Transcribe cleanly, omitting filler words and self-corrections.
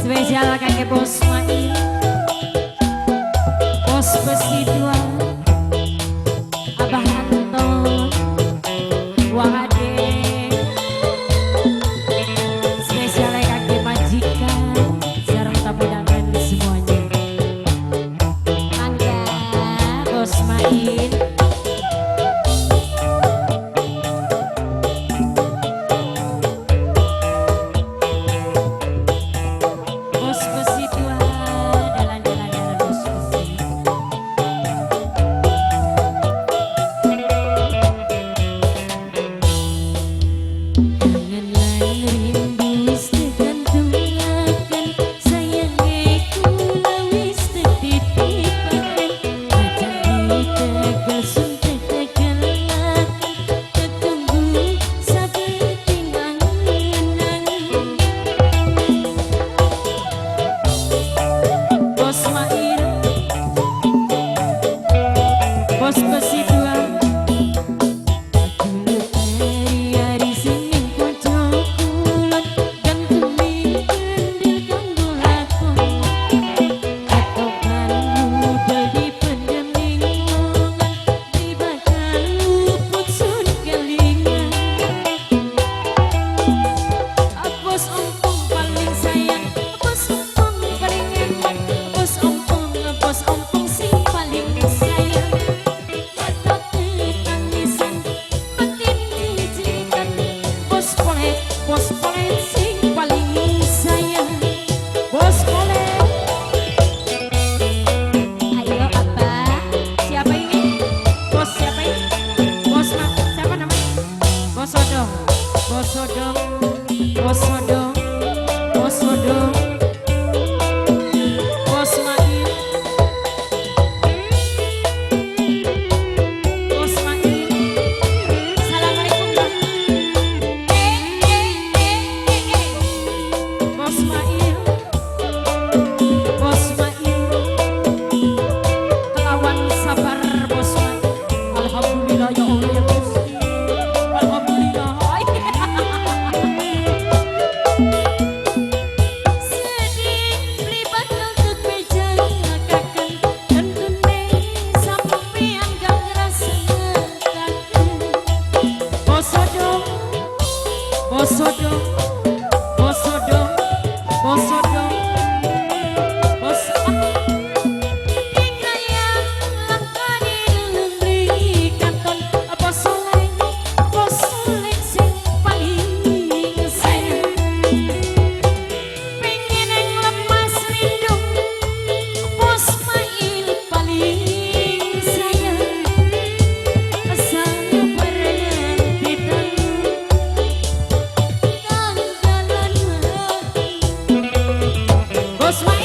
Spesial kangge Bos Mail, Bos Besi Dua, Abah Anton, Wang Ade. Spesial kangge majikan sareng tamu undangan semuanya. Mangga Bos Mail. Bos Besi Dua, dalan-dalan dalan Bos Besi. Kangen lan rindu wis tergantungaken, sayange kula wis tertitipaken, aja ditegel sun tegelaken, tetunggu sabeting angen-angen. Bos Mail, Bos Besi Dua. Hari sing pojok kulon gantemi kendil kanggo lakon, katokan mudal dipendem ning longan, di bakal luput sun kelingan. Bos ompong paling sayang, bos ompong paling enak, bos ompong sing paling sayang. Mata tetangisan, batin jijikan, bos polet sing paling sayang. Bos polet. Ayo Abah, siapa ini? Bos siapa ini? Bos siapa namanya? Bos Odong, Bos Odong, Bos Odong, Bos Odong, Bos Mail, Bos Mail. Assalamualaikum Bang. Eh eh eh eh eh. Bos Mail, Bos Mail, kelawan sabar Bos Mail. Alhamdulillah ya Allah ya Gusti. Alhamdulillah. Sedih beli bakal kebejakaken, tentune sampeyan gak ngrasakaken. Bos Odong, Bos Odong, Bos Odong, Bos Odong, Bos Dikrayang langkane lelembri katon, bos soleh sing paling sayang. Pengen yang lemas rindu, Bos Mail paling sayang. Sabar nganti dalu, tanggalan hati. Bos Mail.